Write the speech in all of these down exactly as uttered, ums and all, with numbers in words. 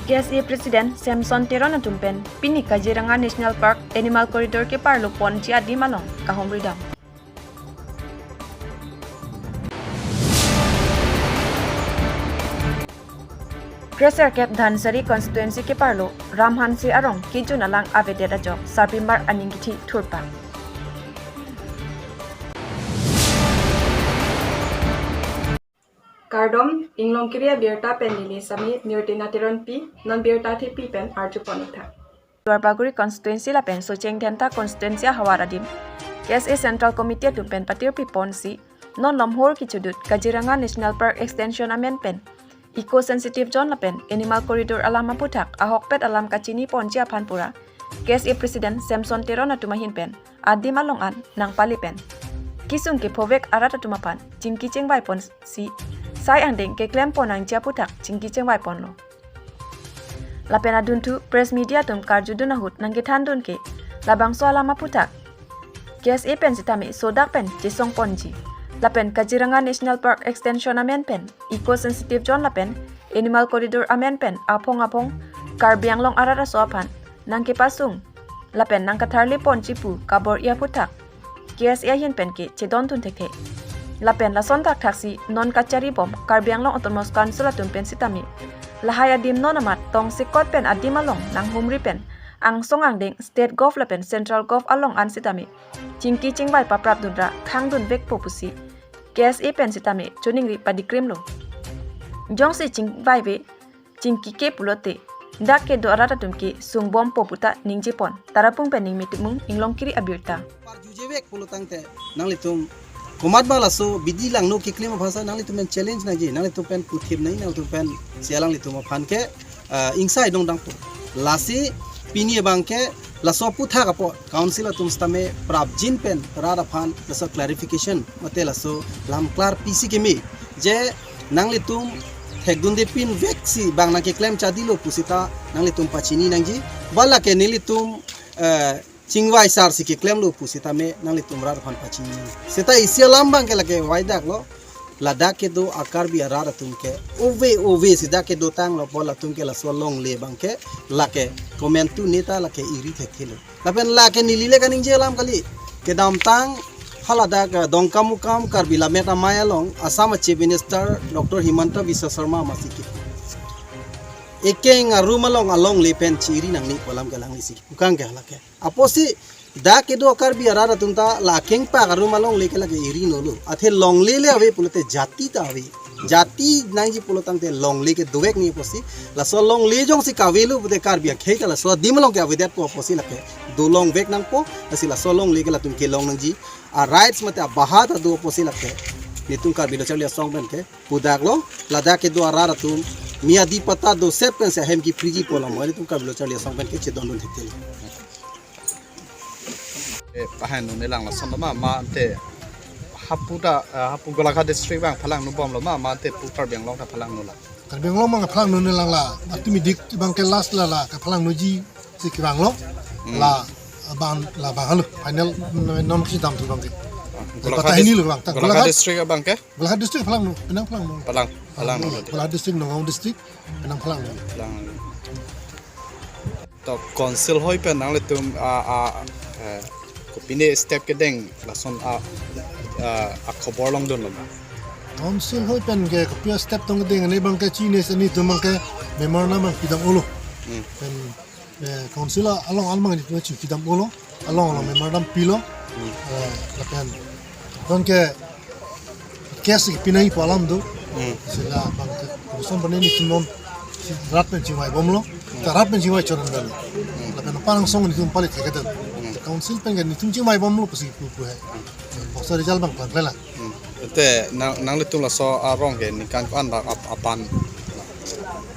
K S A President Samson Teron atum pen pini Kaziranga National Park Animal Corridor keparlo ponji adim along kahumridam. Kresirkep Dhansiri constituency keparlo Ram Hanse arong kejun alang avedet ajok sarpimar aning kithi thurpa. Kardom, Inglongkiri abirta pen neli sami Nirtina Teronpi, non birta thepi pen arjupon-ik tha. Duarbagori constituency lapen Socheng Dhenta constituency ahavar adim K S A Central Committee atum pen patirpi ponsi, non Lomhor kechudut Kaziranga National Park Extension amen pen Eco Sensitive Zone lapen Animal Corridor alam aputhak ahokpet alam kachini ponji aphan pura K S A President Samson Teron atum ahin pen adim along an nangpale pen kesung kephovek arat atum aphan chingki chingvai ponsi sai angdeng keklem pon nangji aputhak chingki chingvai ponlo. Lapen adunthu press media atum karjudun ahut nangkethandun ke labangso alam aputhak K S A pen sitame sodak pen chesong ponji. Lapen Kaziranga National Park Extension amen pen Eco Sensitive Zone lapen Animal Corridor amen pen aphong aphong Karbi Anglong arat aso aphan nangkepasung lapen nangkatharle ponji pu kabor-i aputhak K S A ahin pen ke chedondun thekthe. Lapen lason thakthaksi non kachari bom Karbi Anglong Autonomous Council atum pen sitame lahai adim non amat tongsekot pen adim along nanghumri pen angsong angdeng State Gov lapen Central Gov along an sitame chingki chingvai paprapdun ra khangdunvekpo pusi K S A pen sitame choningri padikrimlo. Jongsi chingvaive chingki ke pulote dak kedo arat atum ke sungbompo puta ningje pon. Tarapung pen Ningmeti Timung, Inglongkiri abirta. Parjujevek pulo tangte nanglitum komat ba laso bidi langno keklem aphan sa nanglitum pen challenge nangji, nanglitum pen puthip nangji, nanglitum pen si alanglitum aphan ke, ah, ingsai dongdangpo. Lasi pini abang ke laso aputhak apot council atum sitame prapjin pen rat aphan laso clarification mate laso lam klar pisi keme je nanglitum thekdunde pinvek si bang nangkeklem chadilo pusita nanglitum pachini nangji. Ba lake nelitum, eh, chingvai sar si keklemlo pusitame nanglitum rat aphan pachini. Seta isi alam abang ke lake vaidaklo. Ladak kedo a-Karbi arat atum ke ove ove si dak kedo tanglo, pol atum ke laso longle abang ke lake komantu neta lake iri thekthelo. Lapen lake neli le kaningje alam kali. Kedamtang haladak, eh, Dongkamukam Karbi Lammet Amei along Assam a-Chief Minister Doctor Himanta Biswa Sarma masi ke ekeng a-room along alongle pen chiri nangne pu alam ke alanglisi kepukang ke halake. Apotsi dak kedo a-Karbi arat atum ta la kengpak a-room alongle ke lake iri nolo. Athe longle le ave pulote jati ta ave. Jati nangji pulo tangte longle ke dovek nangji apotsi. Laso longle jongsi kavelo pute Karbi akhei ta laso adim along ke avedetpo apotsi lake dolongvek nangpo. Lasi laso longle ke latum kelong nangji a-rights mate abahak ta do apotsi lake nelitum Karbi Lo Charli Asong pen ke pudaklo. Ladak kedo arat atum mi adi patta do set pensi ahem kephriji pu alam nelitum Karbi Lo Charli Asong pen ke chedondun thekthelo. Eh, pahai nune lang lason lo ma, ma ante hapu ta, eh, hapu Golaghat district abang phalang nu bomlo ma, ma ante pu Karbi Anglong ta phalang nu la. Karbi Anglong abang phalang nune lang la, atumi dik abang ke last la la, kaphalang nuji si kevanglo, Hmm. la abang, la abang halo, final non si damthu abang ke. Ah, Golaghat Patahini dis-, lo abang, ta Golaghat Golaghat. District abang ke? Golaghat district phalang nu, penang phalang nu. Phalang, phalang nu. Golaghat district, Nagaon district, penang phalang nu. Phalang. To council hoi pen nanglitum a, a, eh, kopine step kedeng lason a, a, akhobor longdunlo ma? Council hoi pen ke kopi a-step tong kedeng, ne abang ke chini seni tum abang ke memorandum abang pidam-olo. Hmm. Pen, eh, council along almang ni tum chipidam-olo. Along along memorandum pilo. Hmm. Eh, lapen abang ke case kepinai pu alam do. Hmm. Sila abang ke koson bane nelitum non si rat pen chingvai bomlo. Hmm. Ta rat pen chingvai choran dalo. Hmm. Lapen apang song nelitum pali thekdun. Hmm. Council pen ke nelitum chingvai bomlo pusi pu pu he. Boksa result abang pangklela. Hmm. Te nang, nanglitum laso arong ke ningkan ko-an dak ap-, apan?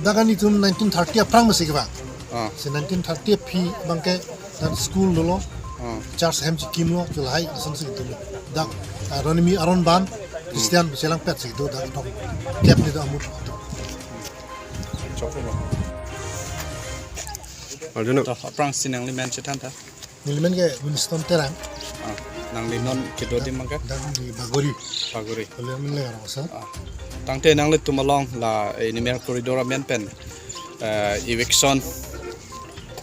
Dak nelitum nineteen thirty aphrang masi kevang. Ah. Si nineteen thirty aphi abang ke dak school dolo. Ah. Church hem chikimlo, chulahai ason si dolo. Dak, ah, aron kimi aron ban, Christian chelangpet si do dak tok. Kep ni do amut. Chok lo. Arjuna. To, aphrangsi nangli men chethan tha. Neli men ke Winston Terang. Ah, nangli non kedo adim abang ke? Dak di Bagori. Bagori. Kalian men le arong sa. Ah. Tangte nanglitum along la, eh, Animal Corridor amen pen Eh, eviction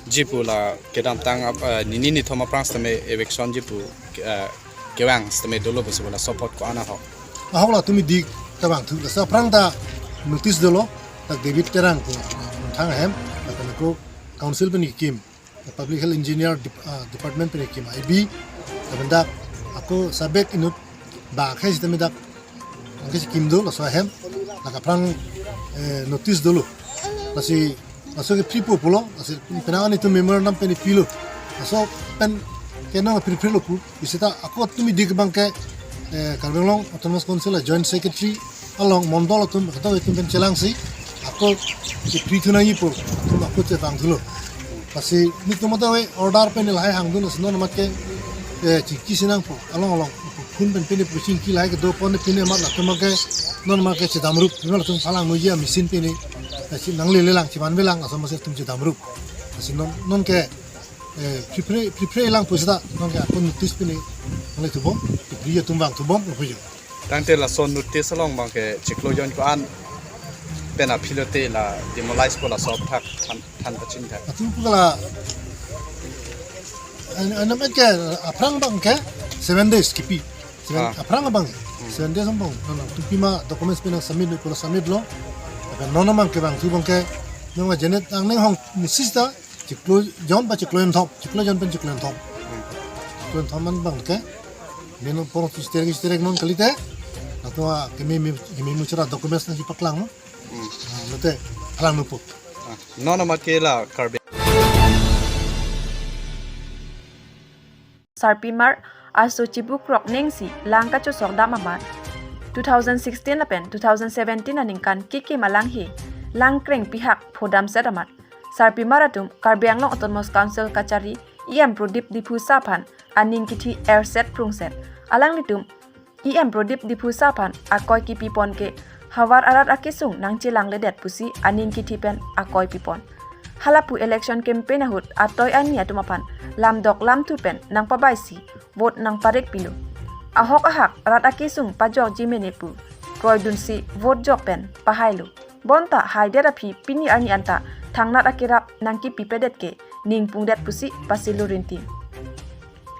ji pu la kedamtang ap-, eh, nini nithom aphrang sitame eviction ji pu, eh, kevang sitame dolo pusi pu la support ko-an ahok. Ahok la tumi dik ta vangthu, laso aphrang ta notice dolo, ta David Terang ko, thang ahem, ta ko council pen kekim, public health engineer dep-, ah, department pen kekim I B, ta pen dak ako sabek inut ba khai sitame dak angke si kim do, laso ahem, lake aphrang, eh, notice dolo. Lasi, laso ke free po pulo, lasi penang ani tu memorandum pen pilo. Laso pen ke nang free free lo pu, isi ta ako tumi dik abang ke, eh, Karbi Anglong Autonomous Council a Joint Secretary along mondol atum, kata atum pen chelangsi, ako si free thu nangji pu, atum ako chevangthulo. Lasi nelitum mata we order pen lahai hangdun, lasi non amat ke, eh, chingki si nangpo, along along, phun pen pini puching ki lahai kedo pon pini amat latum ke, non amat ke chedamrup, non latum phalang noji a machine pini, eh, si nanglele lang, chiman belang, asam masih tum chedamrup. Lasi non, non ke, eh, prepare, prepare lang pusita, non ke ako notice pini, nangle thubom, prepare atum vangthubom, pujo. Tangte laso notice along abang ke chiklo jon ko-an pen aphi lote la demolish po, laso aputhak than, than pachini thak. Atum pu la, an, an amat ke aphrang abang ke seven days kipi. Seven, Ah. aphrang abang. Hmm. Seven days abang. Non, non, atum pima documents pen submit, pu la submit lo. Lapen non abang ke vangthu abang ke, non ajenet ang neng hong ni sista, chiklo jon ba chiklo jon thom, chiklo jon pen chiklo jon thom. Chiklo jon thom an abang ke. Neno porong tu sterek sterek non kalite. Latum a keme me, keme muchra documents nangsi paklang, no? Hmm. Ah, lote phalang nopo. Ah, non amat ke la Karbi. Sarpimar aso chibukrok nengsi lang kachosok dam amat two thousand sixteen lapen two thousand seventeen aningkan kekim alanghe lang kreng pihak phodamset amat Sarpimar atum Karbi Anglong Autonomous Council kachari E M Prodip Diphusa aphan aning kithi erset prungset. Alanglitum E M Prodip Diphusa aphan akoi kipipon ke havar arat akesung nangchelangledet pusi aning kithi pen akoi pipon. Halapu election campaign ahut atoi ani atum aphan lamdok lamthu pen nangpabaisi vote nangparek pilo. Ahok ahak rat akesung pajokji mene pu kroidunsi vote jok pen pahailo. Bonta haidet aphi pini arni anta thangnat akerap nangkipipedet ke ningpungdet pusi pasilo rinti.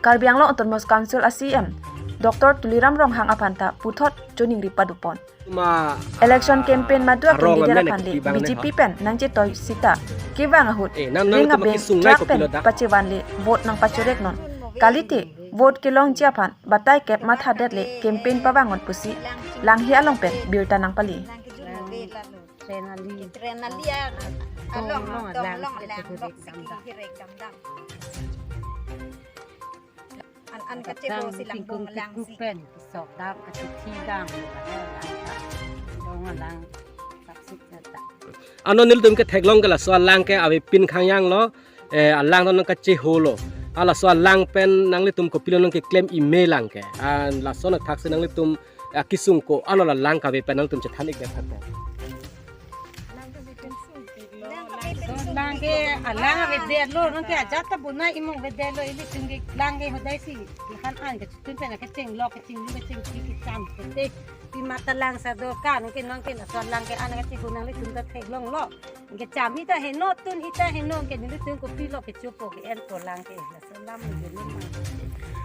Karbi Anglong Autonomous Council a C E M Doctor Tuliram Ronghang aphan ta puthot choningri padopon. Ma, Election ah, campaign madu arong atum leader amen aphan le kipi bang B J P le ha. Pen nangchetoi sita kevang ahut Eh, nang, nang ring itu abeng makin sungai truck kopi pen lo dak. Pachevan le vote nangpachorek non. Kalite vote kelongji aphan batai kep mathadet le campaign pavangon pusi langhe along pen birta nangpali. Tren ali. Tren ali ya. Along, along, along, along, along, along, along, along, along, along. An, an kacheho si lang bong lang si. Pen sok dam kachithi dam. Dong lang. Sapsik jata. Ano nelitum ke theklong ke laso alang ke avepin khangyang lo, eh, alang non kacheholo. Alaso alang pen nanglitum kopilo nangkeklem ime lang ke. An laso na thaksi nanglitum akesung ko-an lo la lang kave pen nangtum chethan ik det tha. Lang ke alang avedetlo, nang ke ajat ta buna imong vedetlo, ilitum ke lang ke hodai si han an kachetun pen kachinglo, kachinglu, kachingpi, kacham, kete. Pima ta lang sa do ka, nang ke nang ke laso lang ke an kacheho nanglitum ta theklonglo. Ke cham hita heno, tun hita heno, ke nelitum kopilo kechopo ke-enpo lang ke. Laso lam ke nang.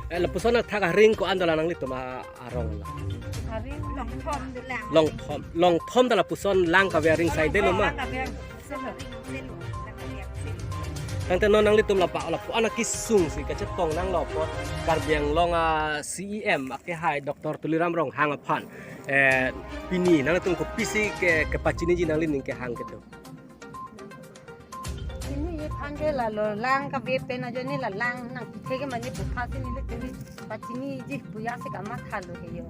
Eh, lapuson athak aring ko-an dolang nanglitum a-, arong la. Aring longthom dolang. Longthom, longthom ta lapuson lang kave aring saide lo ma. Lang kave aring selo. Tangte non nanglitum lapu, lapu-an akesung si kachetong nanglo apot Karbi Anglong a C E M akehai Doctor Tuliram Ronghang aphan, eh, pini nanglitum kopisi ke, kepachiniji nanglining kehang kedo. Pini ye aphan ke lalo lang kave pen ajoine la lang nangpithe ke mane putha si nelitum pachiniji pu ya si kamatha lo he yo.